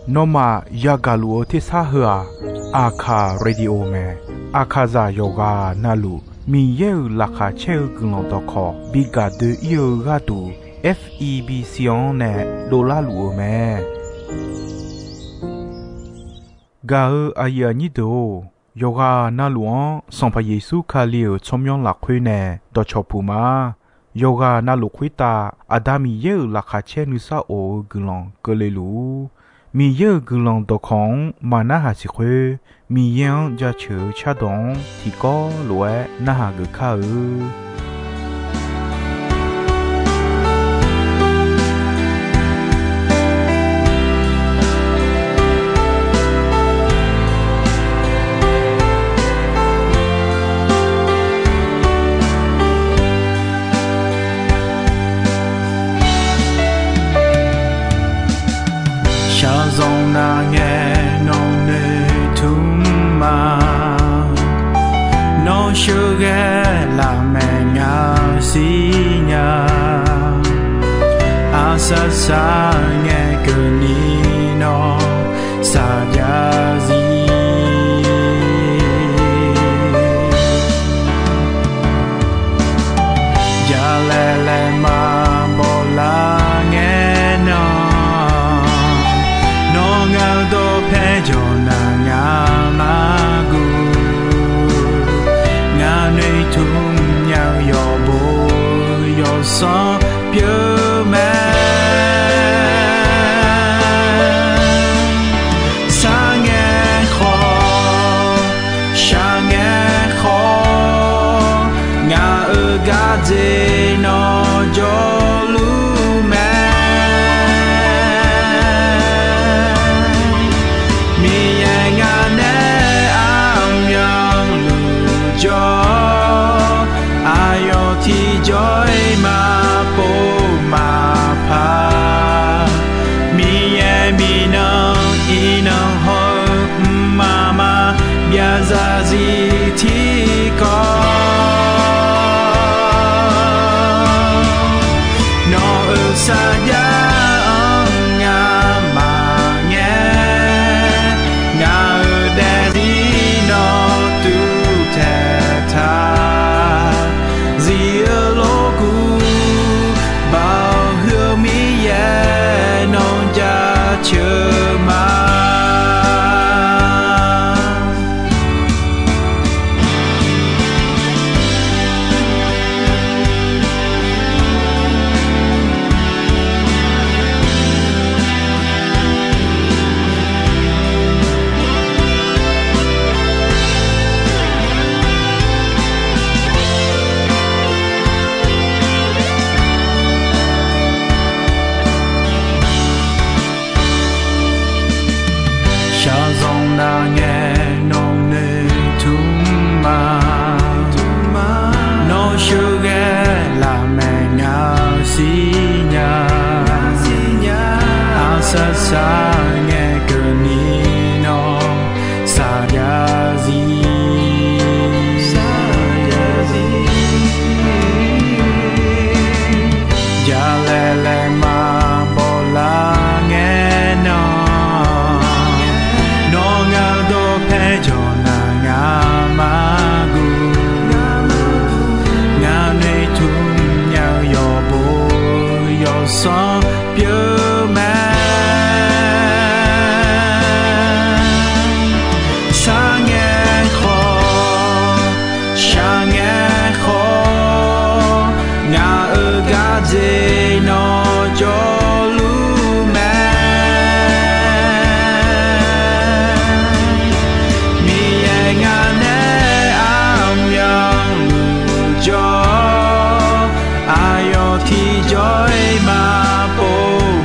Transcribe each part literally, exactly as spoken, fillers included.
Nawmaf yagaq luf-eu tersar heu-aq, Aqkaq Radio mae. Aqkaqzaq yawqghaq navluf Miqyaer-euq laqkhaq caer-eu guiqlanq dawqkawq bi gaq doe-ir-eu gharduq, F E B C-anr nae dovlar luf-eu mae. Gaq-eu aqyuif aqnyir deuq-or, yawqghaq navluf-anr Sanqpaq Yeqsur Kali-euq tsawrmyanr lafkhoer nae dawqcawq puq ma. Yawqghaq navluf khoertav Aqda Miqyaer-euq laqkhaq caer nuisar of-eu guiqlanq keuvle luf-ur. Miqyaer-euq guiqlanq dawqkawq-anr maqnarhaq siq khoer, Miqyaer-anr jaceuq-eu cardawq-anr tiqkawv lof-aer narhaq geuf kar-eu. Shaqzanq nar ngae nawq noeqtmq ma. Nawr sheuqghae lafmaeq nga siqnya. Aqsar sar ngae keuvni nawr saqjav zir. Jalaeq laeqma bawlar ngae nawr, nawr ngaq-eu dawqpae jawq nar ngaq maqguv. Ngaq noeqtmq nya-eu yawqbo yawsanr pyeuf mae. Sar ngae khawf, shaq ngae khawf, ngaq-euq gardzer nawr jawrluf mae. Miqyaer ngaq nae armyanluf jawr, aqyawf tiqjawr-iq maqpov maqpar. Miqyaer miqnan iqnan haw-eu mqmaq byaqzaq zir tiqkawv. Nawq-euq sarjax-anr ngamaf ngae, ngaq-euq daefzir nawr tuvtaeq taq. Zif-eu lorkuv baoq huiq-eu Miqyaer nawq jaceuq ma. Shaqzanq nar ngae nawq noeqtmq ma. Nawr sheuqghae lafmaeq nga siqnya. Aqsar sar ngae keuvni nawr saqjav zir. Jalaeq laeqma bawlar ngae nawr, nawr ngaq-eu dawqpae jawq nar ngaq maqguv. Ngaq noeqtmq nya-eu yawqbo yawsanr pyeuf mae. Sar ngae khawf, shaq ngae khawf, ngaq-euq gardzer nawr jawrluf mae. Miqyaer ngaq nae armyanluf jawr, aqyawf tiqjawr-iq maqpov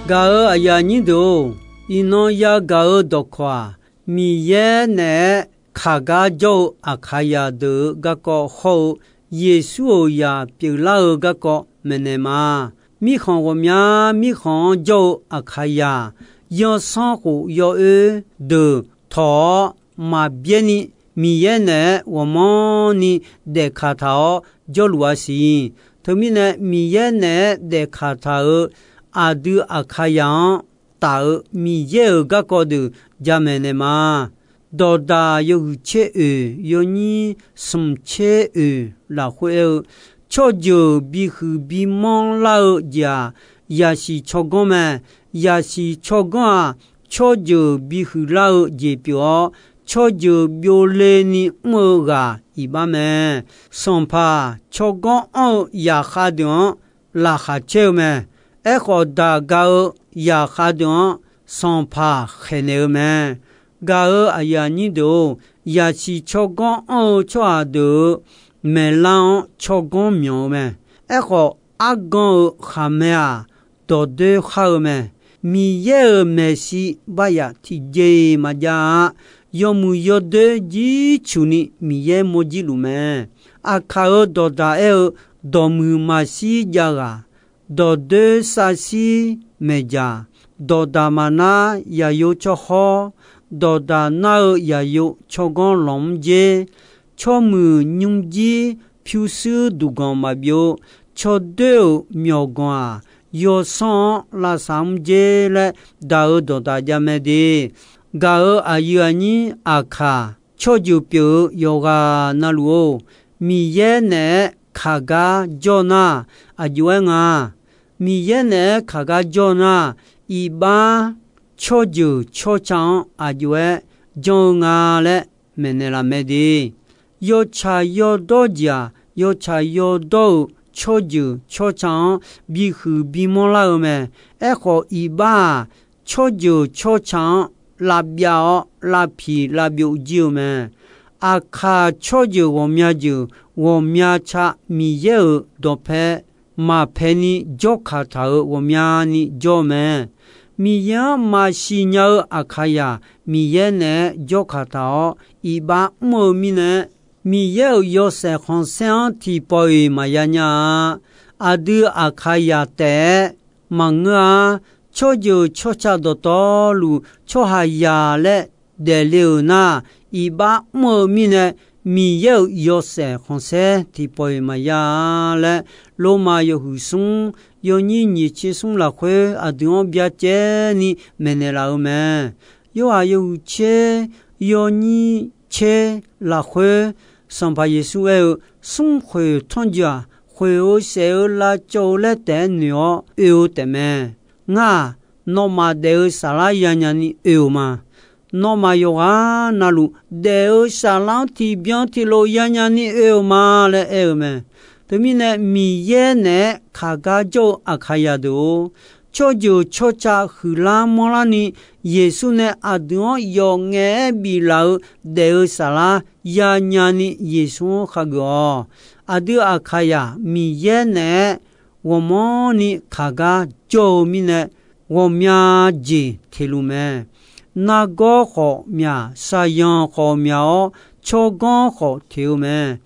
Gaq-euq aqyuif aqnyir deuq-or, iqnan yagaq-eu dawqkawq-aq, Miqyaer naeq-aer kaqgar jawr-eu Aqkaqyaq deuq-euq garkawv hawr-eu Yeqsur-euq zaq pyeuflar-eu garkawv maeqnaeq ma. Mirkhanq ghawqmya mirkhanq-anr jawr-eu Aqkaqyaq, yawsanr khof yawoer deuq tawq-awr maqbyaer ni, Miqyaer naeq-aer ghawqmanrni daefkaq taq-awr jawrluf-a siq. Teumirnae, Miqyaer naeq-aer daefkaq taq-euq aqdui Aqkaqyaq-anr taf-eu Miqyaer-euq garkawv deuq jamaeq naeq ma. Dawqdaq yawhuiq tser oeq, yawnyir smq tser oeq lafkhoer aer-eu, tsawrjeuq bihuiq bimanr lar-eu jeq-aq, yaqsiq tsawrganr mae. Yaqsiq tsawrganr-aq, tsawrjeuq bihuiq lar-eu jeq pyeuf-awr, tsawrjeuq byovle ni mr-eu ghaq iqbax mae. Sanqpaq tsawrganr anr-eu zaqkhav deuq-anr laqkhaq caer-eu mae. Aerkhawf, daq ga-eu zaqkhav deuq-anr sanqpaq khaeqnaeq-eu mae. Gaq-euq aqyuif aqnyir deuq-or, yaqsiq tsawrganr anr-eu tsawrhaq deuq-euq maeqlar-anr tsawrganr myanq-eu mae. Aerkhawf, argan-euq khaqmae-aq, dawqdoer khar-eu mae. Miqyaer-euq maeqshi baryaf tiqjeq-iq maqjav-a. Yawmuiq yawdoer jircuq ni Miqyaer mawrjir luf mae. Aqkaq-euq dawqdaq aer-eu, dawqmuiq maqshir jav ghaq, dawqdoer savshir maeqjaq, dawqdaq maqnar yaqyo tsawrhawr, dawqdaq nar-eu yaqyo tsawrganr lanq mr jer, tsawrmuiq nymrjir pyurshuir duqganq maqbyov, tsawrdoer-euq myawqganq-aq, yawsanr-anr lavsav mr jer laer daq-euq dawqdaq javmae de. Gaq-euq aqyuif aqnyir Aqkaq tsawrjeuq pyeuf-eu yawqghaq na luf-or, Miqyaer naeq-aer kaqgar jawr nar, aqjox-aer nga. Miqyaer naeq-aer kaqgar jawr nar, iqbax tsawrjeuq tsawrca-anr aqjox-aer janr-eu nga laer maeqnaeq laf mae de. Yawtsaq yawdawr jeq-aq, yawtsaq yawdawr-euq tsawrjeuq tsawrca-anr bihuiq bimanr lar-eu mae. Aerkhawf, iqbax-aq, tsawrjeuq tsawrca-anr lavbyav-awr lavpiq lavbyov jir-eu mae. Aqkaq tsawrjeuq ghawqmya jeuq ghawqmya ca Miqyaer-euq dawqpae maqpae ni jawrkaq taq-euq ghawqmyani jawr-eu mae. Miqyaer-anr maqsiq nya-eu Aqkaqyaq Miqyaer naeq-aer jawrkaq taq-awr iqbax mr-eu mirnae, Miqyaer-euq yawshaef khanqsaer-anr tiqpawf-iq maqya nya-a. Aqdui Aqkaqyaq taef-aer maqngeur-a. Tsawrjeuq tsawrca dawqtawvluf tsawrhaqzaq laer daefle-euq nar, iqbax mr-eu mirnae, Miqyaer-euq yawshaef khanqsaer tiqpawf-iq maqya-a laer, Lormav yawhuiq smr yawnyir nyiq tser smr lafkhoer aqdui-anr byacaevni maeqnaeq laf-eu mae. Yorhaq yawhuiq tser yawnyir tser lafkhoer, Sanqpaq Yeqsur aer-eu, Smrkhoeq tanrjoe-aq, khoeq-eu saef-eu lavcawv-eu laer taef-aer noeq-awr oe-eu taefmae. Ngar-aq, nawmaf daef-eu saflar yanya ni oe-euq ma. Nawmaf yawqghaq navluf daef-eu saflar-anr tiqbyan tiqlof yanya ni oe-euq ma laer aer-eu mae. Teumirnae, Miqyaer naeq-aer kaqgar jawr-eu Aqkaqyaq deuq-or, tsawrjeuq tsawrca huiqlar manrlar ni, Yeqsur nae aqdui-anr yawf ngaef-aer biflaf-eu daef-eu saflar yanya ni Yeqsur-anr khageuf-awq. Aqdui Aqkaqyaq Miqyaer naeq-aer ghawqmanrni kaqgar jawr-eu mirnae, ghawqmya jeq teq luf mae. Nargawr khawf myaq, shaqzanq khawf myaq-awr, tsawrganr khawf teq-eu mae.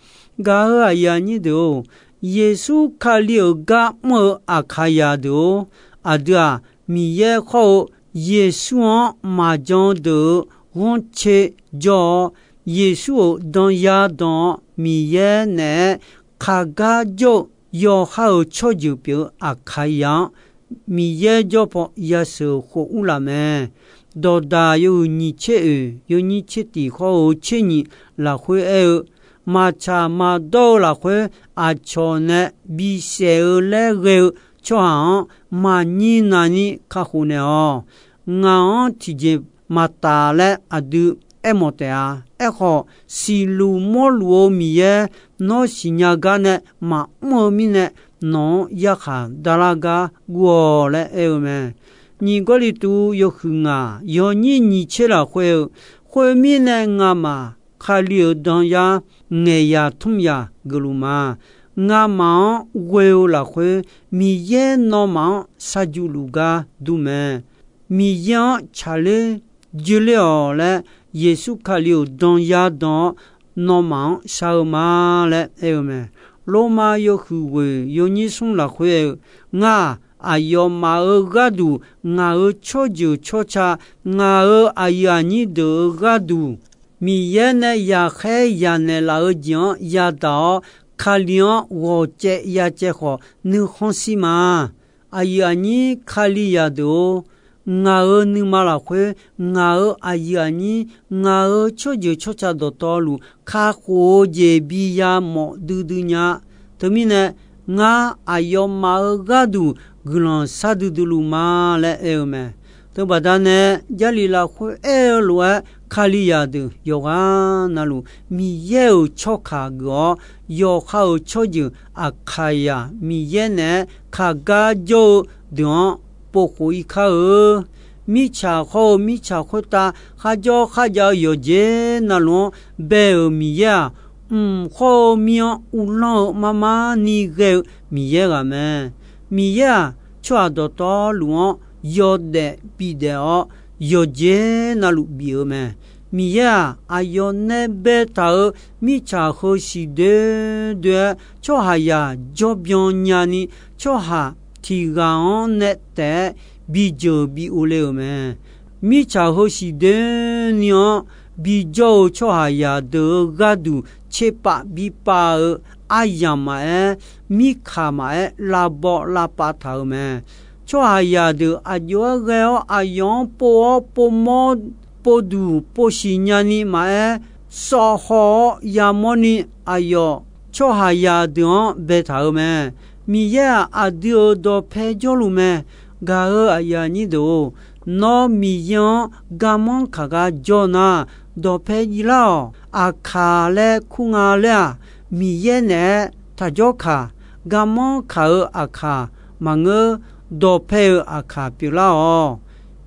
Gaq-euq aqyuif aqnyir deuq-or, Yeqsur Kali-euq gar mr-eu Aqkaqyaq deuq-or, aqdui-aq, Miqyaer khawr-eu Yeqsur-anr maqjan deuq-eu ghanrcae jawr-awr, Yeqsur-euq danyar dan-awr Miqyaer naeq-aer kaqgar jawr-eu yawqha-euq tsawrjeuq pyeuf-eu Aqkaqyaq-anr Miqyaer jawr paw yasheuq khof urlaf mae. Dawqdaq yawhuiq nyiq tser oeq, yawnyir tser tiq khawr-eu tser nyiq lafkhoer aer-eu, maqtsaq maqdawr-eu lafkhoer aqcawq nae bisaef-eu laer ghae-eu tsawrhaq-anr maqnyir nani kakhof naeq-awq. Ngaq-anr tiqjeq maqtaf laer aqdui aermawf taef-a. Aerkhawf, siqluf mawrluf-eu Miqyaer, nawr siqnya gar nae maqmr-eu mirnae, nawq-anr yarkhaq darlar gar guv-awq laer aer-eu mae. Nyiq Gawrliqtu yawhuiq ngaq yawnyir nyiq tser lafkhoer-eu, khoermirnae ngamaf Kali-euq danyar ngaeqyaq tmr yaq geufluf ma. ngamaf-anr ghoe-eu lafkhoer, Miqyaer nawmaf-anr shaqjuq luf gar dur mae. Miqyaer-anr tsaqler joerler-awq laer, Yeqsur Kali-euq dan yadan-awr nawmaf-anr shar-eu ma laer aer-eu mae. Lormav yawhuiq ghoeq yawnyir smr lafkhoer aer-eu, Ngar-aq, aqyawfmaf-euq gharduq, ngaq-euq tsawrjeuq tsawrca, ngaq-euq aqyuif aqnyir deuq-euq gharduq, Miqyaer nae yaqkhaer yaqnaeq laf-eu jeq-anr yadaq-awr, Kali-anr ghawqcaev yacaev khawf nuikhanr shir ma. Aqyuif aqnyir Kalizaq deuq-or, ngaq-euq nuima lafkhoer, ngaq-euq aqyuif aqnyir, ngaq-euq tsawrjeuq tsawrca dawqtawvluf kakhof-eu jeq biya mawf duidui nya. Teumirnae, ngar aqyawfmaf-euq gharduq guiqlanq shar duidui luf ma laer aer-eu mae. Teubaqda nae, Jarlif lafkhoer aer-eu lof-aer, Kalizaq deuq yawqghaq navluf Miqyaer-euq tsawrkaq geuf-awr, yawqha-euq tsawrjeuq Aqkaqzaq Miqyaer naeq-aer kaqgar jawr-eu deuq-anr povkhof-ir kar-eu. Mirtsaq hawr-eu mirtsaq khoertav kharjawr kharjav-eu yawqjeq navluf-anr bae-euq Miqyaer-aq, mq hawr-eu mir-anr uvlanr-eu marmar ni ghae-eu Miqyaer ghaq mae. Miqyaer-aq, tsawrhaq dawqtawvluf-anr yawdaef bidaef-awr, yawqjeq navluf bif-eu mae. Miqyaer-aq, aqyawf nae baetaq-euq mirtsaq heu siqdoer doer-aer, tsawrhaqzaq jawrbyan nyani, tsawrhaq tiq ghaq-anr nae taef-aer bijeuq bi uvle-euq mae. Mirtsaq heu siqdoer ni-anr bijawr-eu tsawrhaqzaq deuq-euq gharduq tserpav bipav-eu aryamq maqaer, mirkaq maqaer, lavbaw lavpav taq-euq mae. Tsawrhaqzaq deuq aqjox-aer ghae-awr, aqyawf-anr pov-awr povmawr, povduq povsiq nyani maqaer, sawf haw-awr yamawrni, aqyawf tsawrhaqzaq deuq-anr baetaq-euq mae. Miqyaer-aq, aqdui-euq dawqpae jawrluf mae. Gaq-euq aqyuif aqnyir deuq-or, nawr Miqyaer-anr garmanr kaq gar jawr nar, dawqpae jiv lar-awq. Aqkaq laer kur nga laer-aq, Miqyaer naeq-aer taqjawr kaq, garmanr kaq-euq aqkaq maqngeur, dawqpae-euq aqkaq pyeuflar-awq.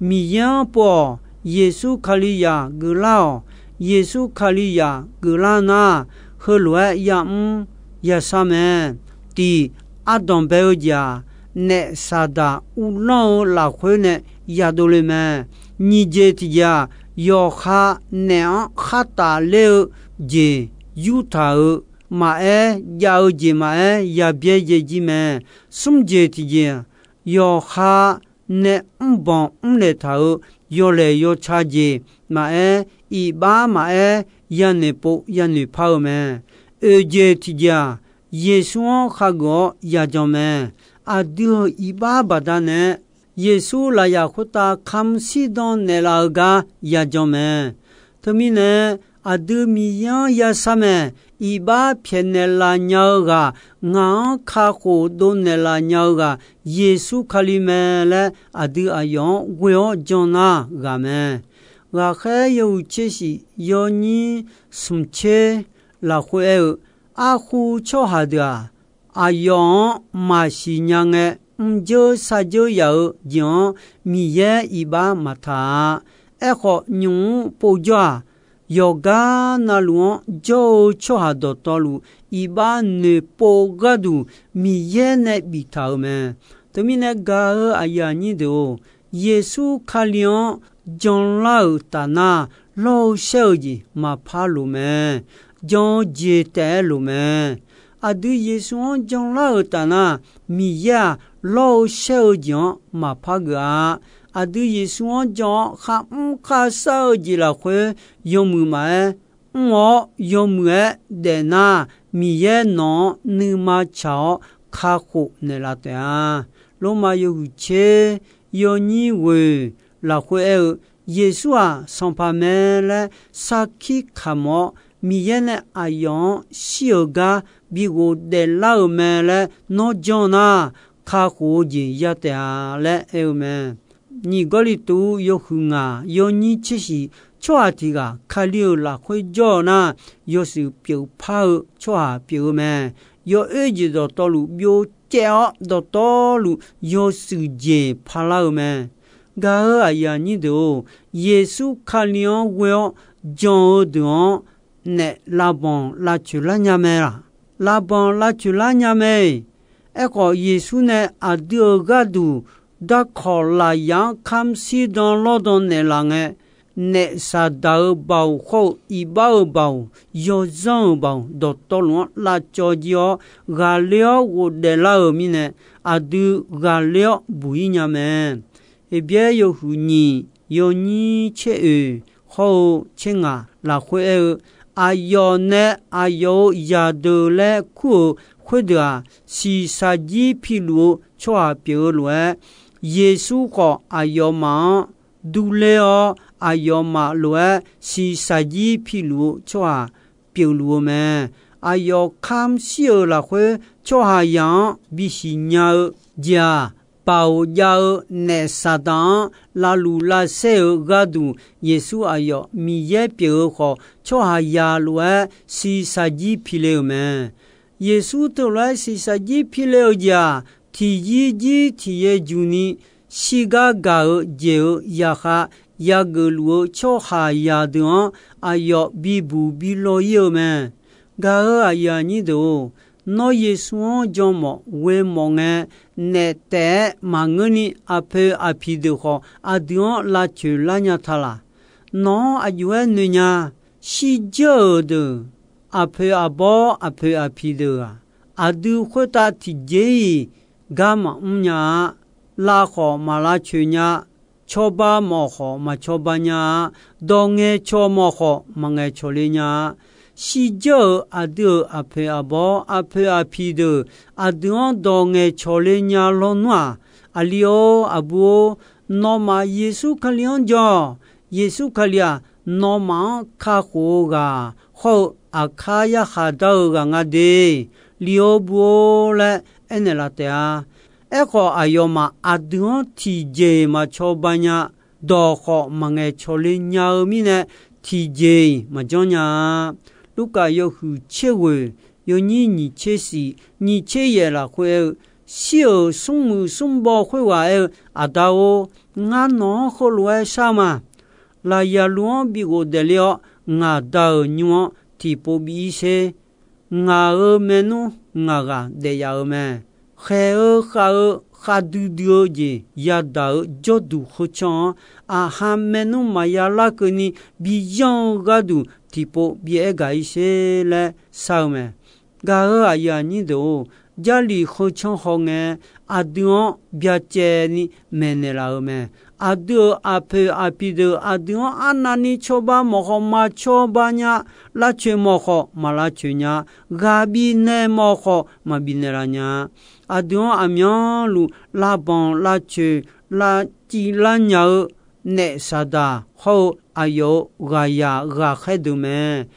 Miqyaer-anr pov-awq. Yeqsur Kalizaq geuflar-awq. Yeqsur Kalizaq geuflar nar, heulof-aer yamr yashar mae. Tiq, ardanq bae-eu jeq-aq, naef Saqdaq uvlanr-eu lafkhoer nae yadov le mae. Nyiq jeq tiqjeq-aq, yawqha naef-anr khartaf ler-eu jeq yurtaq-euq maqaer, jav-eu jeq maqaer, yabyaer yaejir mae. Smr jeq tiqjeq-aq, yawqha nae mrbanq mrlaeq taq-euq yawlaeq yawca jeq maqaer, iqbax maqaer, yanoeq pov yanoeq par-eu mae. Oeq jeq tiqjeq-aq, Yeqsur-anr khageuf-awr yajan mae. Aqdui-euq iqbax baqdanae, Yeqsur lafyaq khoertav kamq shirdan naeqlaf-eu gar yajan mae. Teumirnae, aqdui Miqyaer-anr yashar mae. Iqbax pyaeqnaeq laf nya-eu ghaq, ngaq-anr kakhof dovnaeq laf nya-eu ghaq, Yeqsur Kali mae laer aqdui aqyawf-anr ghoe-awr jan nar ghaq mae. Ghaqkhaer yawhuiq tser shif yawnyir smq tser lafkhoer aer-eu, arhu tsawrhaq deuq-aq, aqyawf-anr maqsiq nya ngae, mrjeur sarjeur yaf-eu jeq-anr Miqyaer iqbax maqtaq-a. Aerkhawf, nymq-mr povjawr-aq, yawqgar navluf-anr jawr-eu tsawrhaq dawqtawvluf iqbax noeqpov gharduq Miqyaer nae biftaq-euq mae. Teumirnae gaq-eu aqyuif aqnyir deuq-or, Yeqsur Kali-anr janlar-euq taf nar, lawr-eu shaer-eu jeq maqpar loq mae. Jan-eu jeq taef-aer loq mae. Aqdui Yeqsur-anr janlar-euq taf nar, Miqyaer-aq, lawr-eu shaer-eu jeq-anr maqpar geuf-a. Aqdui Yeqsur-anr jan-awr kharmr kharshar-eu jeq lafkhoer yawmuiq maqaer, mr-awr yawmuiq-aer daef nar, Miqyaer nawq-anr nuima tsaq-awr kakhof naeqlaf taef-a. Lormav yawhuiq tser yawnyir ghoeq lafkhoer aer-eu, Yeqsur-aq Sanqpaq mae laer sarkir kamq-awr, Miqyaer nae aqyawf-anr shir-euq gar bi ghofdaef lar-euq mae laer nawr janr nar, kakhof-eu jeq ya taef-a laer aer-eu mae. Nyiq Gawrliqtu yawhuiq ngaq yawnyir tser shif, tsawrhaq tiq ghaq Kali-euq lafkhoer jawr-eu nar, yawshuif pyeuf par-eu tsawrhaq pyeuf-eu mae. Yawoer jeq dawqtawvluf byovcaev-awr dawqtawvluf yawshuif jeq parlar-eu mae. Gaq-eu aqyuif aqnyir deuq-or, Yeqsur Kali-anr ghoe-awr jan-eu deuq-anr naef lavbanq lavcoeq lar nya mae laq? lavbanq lavcoeq lar nya mae. Aerkhawf, Yeqsur nae aqdui-euq gharduq darkawq lafyaq-anr kamr shir dan lawrdan naeqlaf ngae, naef Saqdaq-euq baoq khawr-eu iqbax-euq baoq, yawzanr-euq baoq dawqtawvluf-anr lavcawv jir-awr, ghaqler-awr ghofdaef lar-euq mirnae, aqdui ghaqler-awr buq-ir nya mae. Heqbyaer yawhuiq nyiq yawnyir tser oeq hawr-eu tser ngaq lafkhoer aer-eu, aqyawf nae aqyawf-euq zaqdeuq laer kur-euq khoerdeuq-aq, shiqshaq jir piluf-eu tsawrhaq pyeuf-eu lof-aer, Yeqsur khawf aqyawfmaf-anr durler-awr, aqyawfmaf lof-aer shiqshaq jir piluf-eu tsawrhaq pyeufluf-eu mae. Aqyawf kamr shir-euq lafkhoer tsawrhaqzaq-anr bisiq nya-eu jeq-aq, baoq jav-eu naef Saqdaq-anr lavluf lavsaer-euq gharduq, Yeqsur aqyawf Miqyaer pyeuf-eu khawf, tsawrhaqzaq lof-aer shiqshaq jir pile-euq mae. Yeqsur teulof-aer shiqshaq jir pile-euq jeq-aq, tiqyir jir tiqyaer juq ni shirgar gaq-eu jeq-euq zaqkhav yageuf luf-eu tsawrhaqzaq deuq-anr aqyawf bibuq bi law-ir-eu mae. Gaq-euq aqyuif aqnyir deuq-or, nawr Yeqsur-anr jan mawf ghoe mawf ngae, naef taef-aer maqngeurni aqpoeq aqpiq deuq khawf, aqdui-anr lavcoeq lar nya ta laq? Nawq-anr aqjox-aer noeq nya. Shirdzeur-euq deuq, aqpoeq aqbawr aqpoeq aqpiq deuq-aq, aqdui khoertav tiqjeq-iq gar maqmr nya-a. Lav khawf maq lavcoeq nya. Cawba mawf khawf maq cawba nya-a. Dawq ngaeqcawq mawf khawf maq ngaeqcawq le nya-a. Shirdzeur-euq aqdui-euq aqpoeq aqbawr aqpoeq aqpiq deuq, aqdui-anr dawq ngaeqcawq le nya lawnmr-aq, aqli-or aqbur-or, nawmaf Yeqsur Kali-anr jan-awq. Yeqsur Kali-aq, nawmaf-anr kakhof-eu ghaq hawr-eu aqkar yarkhaq dar-eu ghaq nga de. Li-or bur-or laer aernaeq laf taef-a. Aerkhawf, aqyawfmaf aqdui-anr tiqjeq-iq maq cawba nya. Dawq khawf maq ngaeqcawq le nya-eu mirnae, tiqjeq-iq maqjanr nya-a. Lurkaf yawhuiq tser ghoeq yawnyir nyiq tser shif nyiq tser yaef lafkhoer aer-eu, shir-euq smrmuiq smrbaw khoerghaq aer-eu, Aqda-or, ngar nawq-anr heulof-aer shar ma. Lafyaqluf-anr bi ghofdaef ler-awr, ngaq Da-euq nymr-anr tiqpov bi ir sher. Ngaq-euq maernmr ngaq ghaq daef yaf-eu mae. Khaeq-eu khav-eu khavdui dui-eu jeq yadaq-eu jawrduq heu can-anr, aqha maernmr maqya larkeuvni bi yanr-eu gharduq tiqpov bi aer gaq ir sher laer shar-eu mae. Gaq-euq aqyuif aqnyir deuq-or, Jarlif heu can hawngae, aqdui-anr byacaevni maeqnaeq laf-eu mae. Aqdui-euq aqpoeq aqpiq deuq aqdui-anr arnavni cawba mawf khawf maq cawba nya, lavcoeq mawf khawf maq lavcoeq nya, ghaq bifnaeq mawf khawf maq bifnaeq laf nya. Aqdui-anr aqmyanluf lavbanq lavcoeq lavcif lar nya-eu naef Saqdaq hawr-eu aqyawf-euq ghaqzaq ghaqkhaer deuq mae.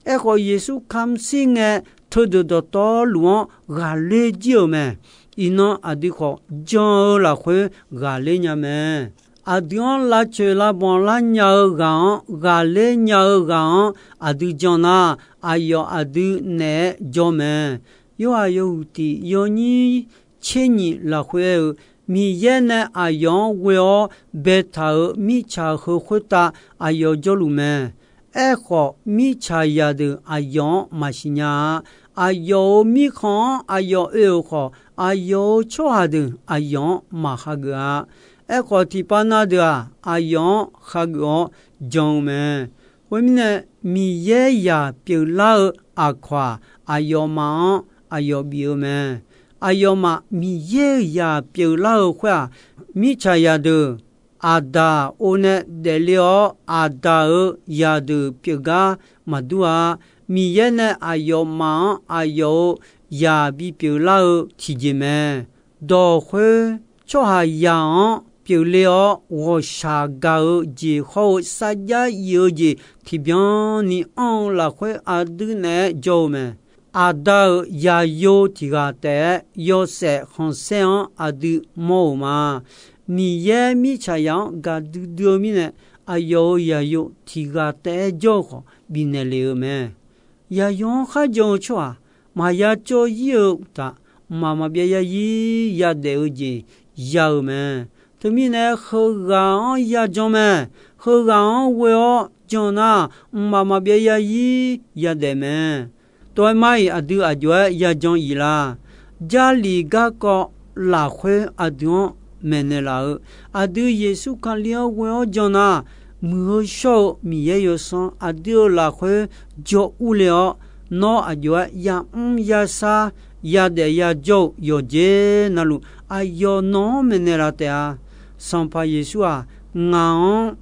Aerkhawf, Yeqsur kamq shir ngae, teudeuq dawqtawvluf-anr ghaqler jir-euq mae. Iqnan aqdui khawf jan-eu lafkhoer ghaqler nya mae. Aqdui-anr lavcoeq lavbanq lar nya-eu ghaq-anr, ghaqler nya-eu ghaq-anr aqdui jan nar, aqyawf aqdui naeq-aer jawr mae. Yorhaq yawhuiq tiq yawnyir tser nyiq lafkhoer aer-eu, Miqyaer nae aqyawf-anr ghoe-awr baetaq-euq mirtsaq heu khoertav aqyawf jawrluf mae. Aerkhawf, mirtsaqzaq deuq aqyawf-anr maqsiq nya-a. Aqyawf-euq mirkhanq-anr aqyawf oe-euq khawf, aqyawf-euq tsawrhaq deuq aqyawf-anr maq hageuf-a. Aerkhawf, tiqpav na deuq-aq, aqyawf-anr hageuf-awr jan-eu mae. Khoermirnae, Miqyaer zaq pyeuflar-eu aqkawq-aq, aqyawfmaf-anr aqyawf bif-eu mae. Aqyawfmaf Miqyaer-euq zaq pyeuflar-eu khoer-aq, mirtsaqzaq deuq Aqdaq or nae daefle-awr, Aqdaq-euq zaqdeuq pyeufgar maqdur-a. Miqyaer nae aqyawfmaf-anr aqyawf-euq zaq bipyeuf lar-eu tiqjeq mae. Dawq khoer, tsawrhaqzaq-anr pyeufle-awr ghawqshaq gaq-eu jeq hawr-eu sarjax if-eu jeq tiqbyan ni anr-eu lafkhoer aqdui naeq-aer jawr-eu mae. Aqda-euq zaqyo tiq ghaq taef-aer yawshaef khanqsaer-anr aqdui mawr-euq ma. Miqyaer mirtsaqzaq-anr gaqdui dui-eu mirnae, aqyawf-euq zaqyo tiq ghaq taef-aer jawr-eu khawf bifnaeq lef-eu mae. Zaqyo-anr kharjan-eu tsawrhaq maqya cawv-ir-eu uqtaf, mqmaq maqbyav yazir yadaef-eu jeq ya-euq mae. Teumirnae, heughaq-anr yajan mae. Heughaq-anr ghoe-awr jan nar, mqmaq maqbyav yazir yadaef mae. Tov-aer mar-iq aqdui aqjox-aer yajan iq la? Jarlif garkawv lafkhoer aqdui-anr maeqnaeq laf-eu, aqdui Yeqsur Kali-anr ghoe-awr jan nar, Muiq-eu shawr-eu Miqyaer yawsanr aqdui-euq lafkhoer jawr urle-awr, nawr aqjox-aer yamr yashar, yadaef yajawr-eu yawqjeq navluf, aqyawf nawq-anr maeqnaeq laf taef-a. Sanqpaq Yeqsur-aq, ngaq-anr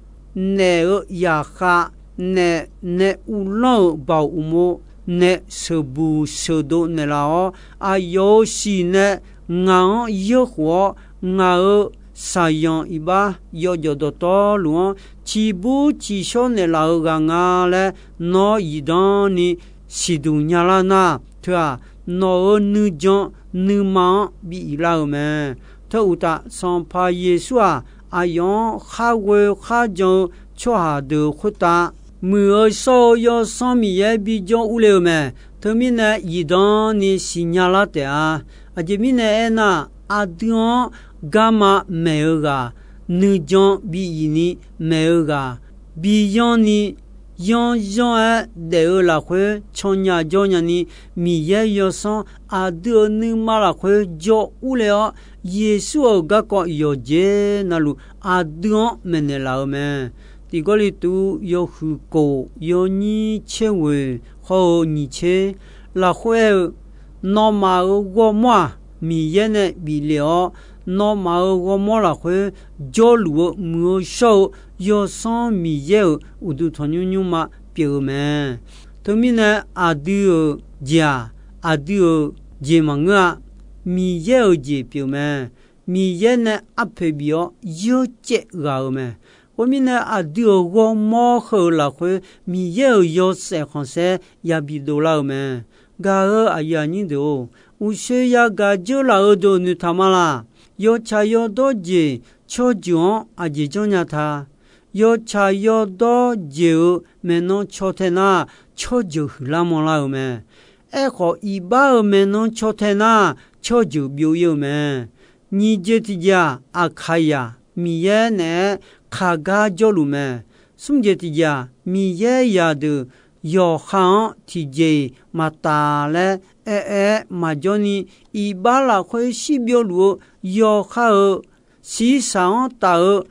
naef-eu zaqkhav, naef nae uvlanr-euq baoq uqmov, naef sheuqbuq sheuqdov naeqlaf-awr, aqyawf-euq siq nae ngaq-anr yeurkhof-awr, ngaq-euq shaqyanq iqbax yawjawf dawqtawvluf-anr ciqbur ciqshawr naeqlaf-eu ghaq nga laer nawr zifdan ni siqduq nyalar nar, teu-aq, nawq-euq nuijan nuima-anr bi iq lar-euq mae. Teu uqtaf, Sanqpaq Yeqsur-aq, aqyawf-anr khar ghoe khar jan-eu tsawrhaq deuq khoertav, Muiq-eu shawr-eu Yawsanr Miqyaer bijawr urle-euq mae. Teumirnae zifdan ni siqnya lar taef-a. Aqjeq mirnae aernar, aqdui-anr garma maeq-eu ghaq, nuijan bi iq ni maeq-eu ghaq, bi yanr ni yanr yanr-aer daef-eu lafkhoer cannya jawr nyani, Miqyaer Yawsanr aqdui-euq nuima lafkhoer jawr urle-awr, Yeqsur-euq garkawv yawqjeq navluf aqdui-anr maeqnaeq laf-eu mae. Tiq Gawrliqtu yawhuiq kof yawnyir tser ghoeq hawr-eu nyiq tser lafkhoer aer-eu, nawmaf-euq ghawrmawr-aq, Miqyaer nae bif lef-awr, nawmaf-euq ghawrmawr lafkhoer jawrluf-eu Muiq-eu shawr-eu Yawsanr Miqyaer-euq uqduq tanqnymr nymrma pyeuf-eu mae. Teumirnae aqdui-euq jeq-aq, aqdui-euq jeq maqngeur-a. Miqyaer-euq jeq pyeuf mae. Miqyaer nae arpoeq bif-awr yeur caev ghaq-euq mae. Khoermirnae, aqdui-euq ghawrmawr heu-euq lafkhoer Miqyaer-euq yawshaef khanqsaer yabi dovlar-eu mae. Gaq-eu aqyuif aqnyir deuq-or, uqshoe yagaq dzeurlaf-eu deuq noeqtaq ma laq. Yawtsaq yawdawr jeq tsawrjeuq-anr aqjeq janrnya ta? Yawtsaq yawdawr jeq-euq maeqnan caw tae nar, tsawrjeuq huiqlar manrlar-eu mae. Aerkhawf, iqbax-euq maeqnan caw tae nar, tsawrjeuq byov-ir-eu mae. Nyiq jeq tiqjeq-aq, Aqkaqyaq Miqyaer naeq-aer kaqgar jawrluf mae. Smr jeq tiqjeq-aq, Miqyaer zaqdeuq yawqha-anr tiqjeq-iq maqtaf laer aer-aer maqjawr ni, iqbax lafkhoer shirbyov luf-eu yawqha-euq shiqshaq-anr taf-eu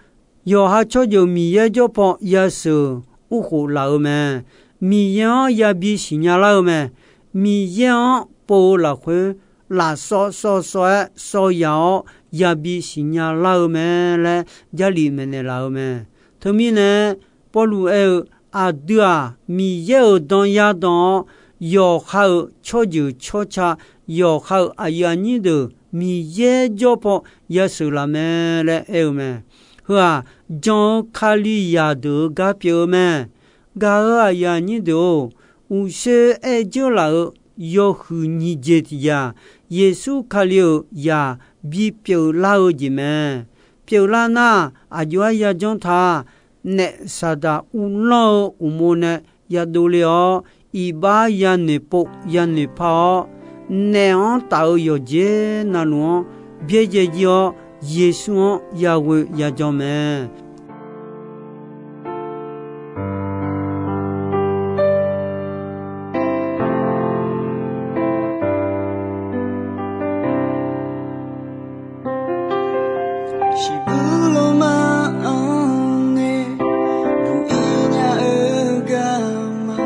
yawqha tsawrjeuq Miqyaer jawr paw yasheuq urkhof laf-eu mae. Miqyaer-anr yabi siqnya lar-eu mae. Miqyaer-anr pov-eu lafkhoer lafsawv sawv sawv-aer sawv yaq-awr yabi siqnya lar-eu mae laer Jarlif maeqnaeq laf-eu mae. Teumirnae, Pawrluv aer-eu, aqdui-aq, Miqyaer-euq dan yadan-awr, yawqha-euq tsawrjeuq tsawrca, yawqha-euq aqyuif aqnyir deuq Miqyaer jawr paw yasheuq laf mae laer aer-eu mae. Heu-aq, jan-eu Kali zaqdeuq-euq gar pyeuf-eu mae. Gaq-eu aqyuif aqnyir deuq-or, uqshoe aer dzeurlaf-euq yawhuiq nyiq jeq tiqjeq-aq, Yeqsur Kali-euq zaq bipyeuf lar-eu jeq mae. Pyeuflar nar, aqjox-aer yajanr ta? Naef saqdaq uvlanr-eu uqmov nae yadov le-awr, iqbax yanoeq pov yanoeq par-awr, naef-anr taf-eu yawqjeq navluf-anr byaerdzae jir-awr, Yeqsur-anr yaghoe yajan mae. Shiqbuir lawrma-anr nae buq-ir nya-eu garma,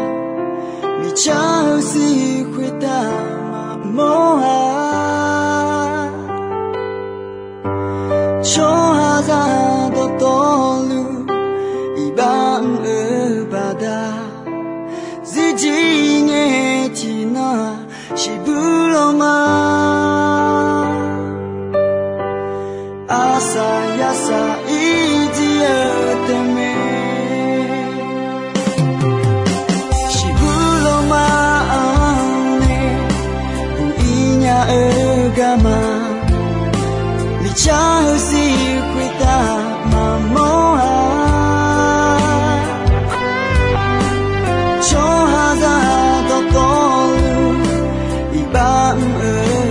miqcar-eu sir khoertav maqmawr-a. Tsawrhaqzaq dawqtawvluf iqbax mr-eu baqda, zirjir ngae tiqnan shiqbuir lawrma arsaq yarsaq ir jir-eu tae mae. Shiqbuir lawrma-anr nae buq-ir nya-eu garma, miqcar-eu sir khoertav maqmawr-a. Tsawrhaqzaq dawqtawvluf iqbax mr-eu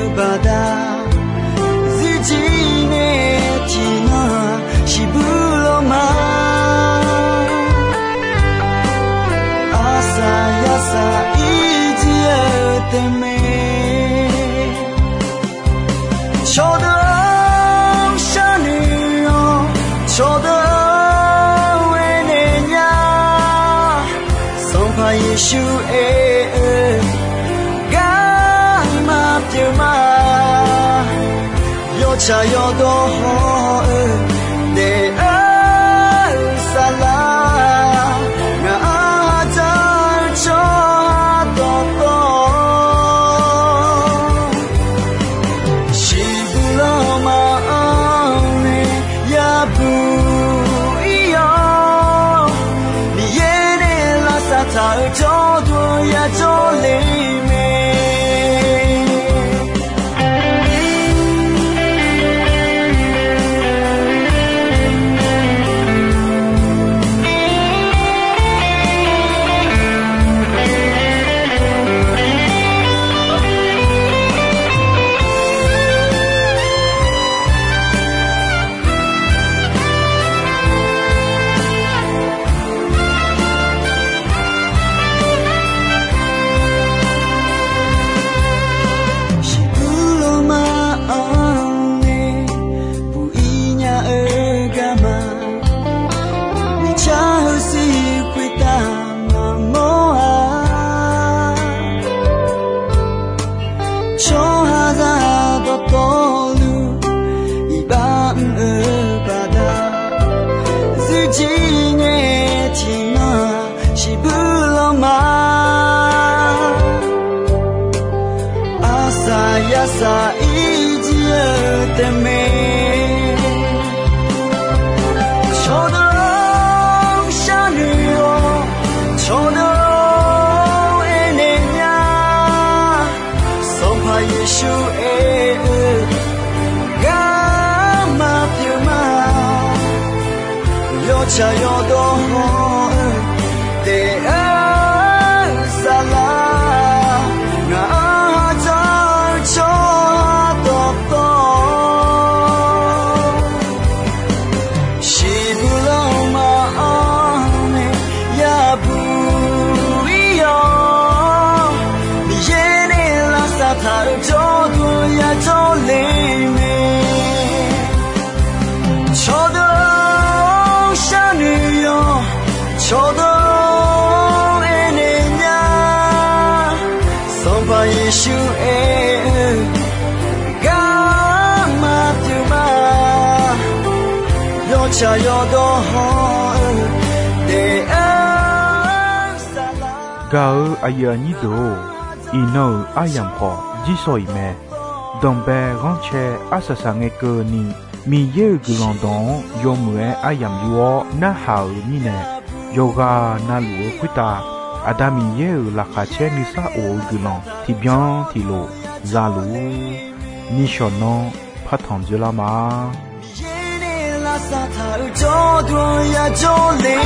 Yeqsur aer-eu garma pyeuf ma. Yawtsaq yawdawr hawr-eu daef-eu saflar, ngaq-anr haq dzaq-eu tsawrhaq dawqtawv shiqbuq lanma-anr nae yabuq ir-awr, Miqyaer nae lavsav taq-euq jawrduq yajawr le mae. Shiqbuq lanma-anr nae buq ir nya-eu garma, miqcar heusiq khoertav maqmawr-a. Tsawrhaqzaq dawqtawvluf iqbax mr-eu baqda, zurjir ngae tiqnan-aq shiqbuq lanma, arsaq yarsaq irjir-eu taef mae. Cawqdeuq-or, sharnoeq-awq. Cawqdeuq-or, aernaeq nya. Sanqpaq Yeqsur aer-eu garma pyeuf ma. Yawtsaq yawdawr hawr-eu daef-eu saflar, ngaq-anr haq dzaq-eu tsawrhaq dawqtawv shiqbuq lanma-anr nae yabuq ir-awr, Miqyaer nae lavsav taq-euq jawrduq yajawr le mae. Cawqdeuq-or, sharnoeq-awq. Cawqdeuq-or, aernaeq nya. Sanqpaq Yeqsur aer-eu garma pyeuf ma. Yawtsaq yawdawr hawr-eu daef-eu saflar. Gaq-eu aqyuif aqnyir deuq-or, iqnan-euq aryamq khawf jirsawq iq mae. Danqbae ghanrcae arsaq saq ngae keuvni, Miqyaer-euq guiqlanq dawq-anr yawmuiq-aer aryamq yur-awr narhaq-euq mirnae, yawqghaq navluf-eu khoertav Aqda Miqyaer-euq laqkhaq caer nuisar of-eu guiqlanq tiqbyan tiqlof za luf-ur. Nishawq nanr partanq dzeurlar ma. Miqyaer nae lavsav taq-euq jawrduq yajawr le